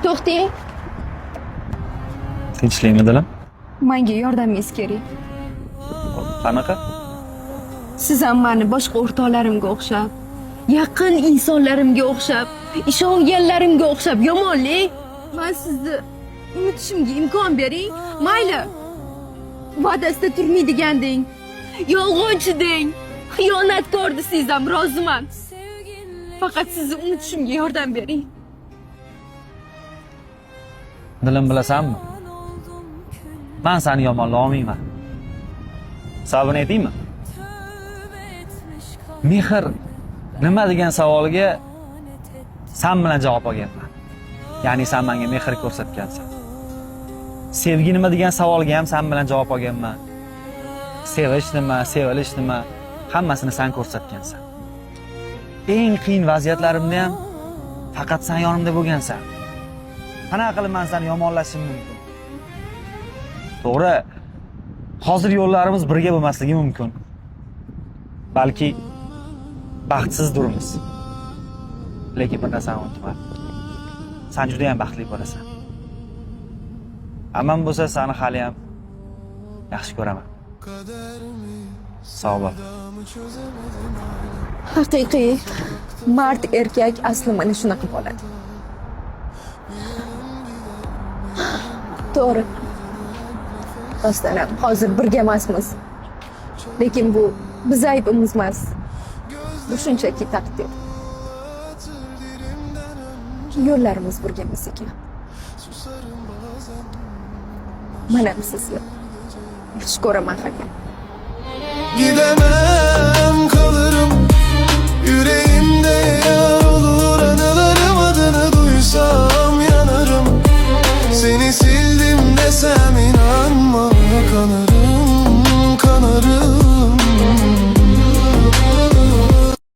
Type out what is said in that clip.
To'xtang. Tinchlikmi, dilim? Menga yordamingiz kerak. Qanaqa? Siz ham mani boshqa o'rtoqlarimga o'xshab, yaqin insonlarimga o'xshab, ishonganlarimga o'xshab yomonlik. Men sizni unutishimga imkon bering. Mayli. Va'dasida turmaydigan deng. Yolg'onchi deng. Xiyonatkor desangiz ham roziman. Faqat sizni unutishimga yordam bering. Dilim, bilasanmi? Men seni yomonlay olmayman. Sababini aytaymi? Mehr nima degan savolga san bilan javob olganman. Ya'ni san menga mehr ko'rsatgansan. Sevgi nima degan savolga ham san bilan javob olganman. Sevish nima, sevilish nima, hammasini san ko'rsatgansan. Eng qiyin vaziyatlarimda ham faqat san yonimda bo'lgansan. Qanaqa qilib men seni yomonlashim mumkin? To'g'ri, hozir yo'llarimiz birga bo'lmasligi mumkin. Balki baxtsizdirmiz. Lekin bir narsani unutma. Sen juda ham baxtli bo'lasan. Aman bo'lsa seni hali ham yaxshi ko'raman. Sog' bo'l. Haqiqiy mard erkak asli mana shunaqa bo'ladi. To'g'ri. Rostdan ham hozir birga emasmiz. Lekin bu biz aybimiz emas. Bu shunchaki taqdir. Yo'llarimiz birga emas ekan. Men ham sizni yaxshi ko'raman hali. Gidemem kalırım yüreğimde yar olur anılarım, adını duysam yanarım. Seni sildim desem.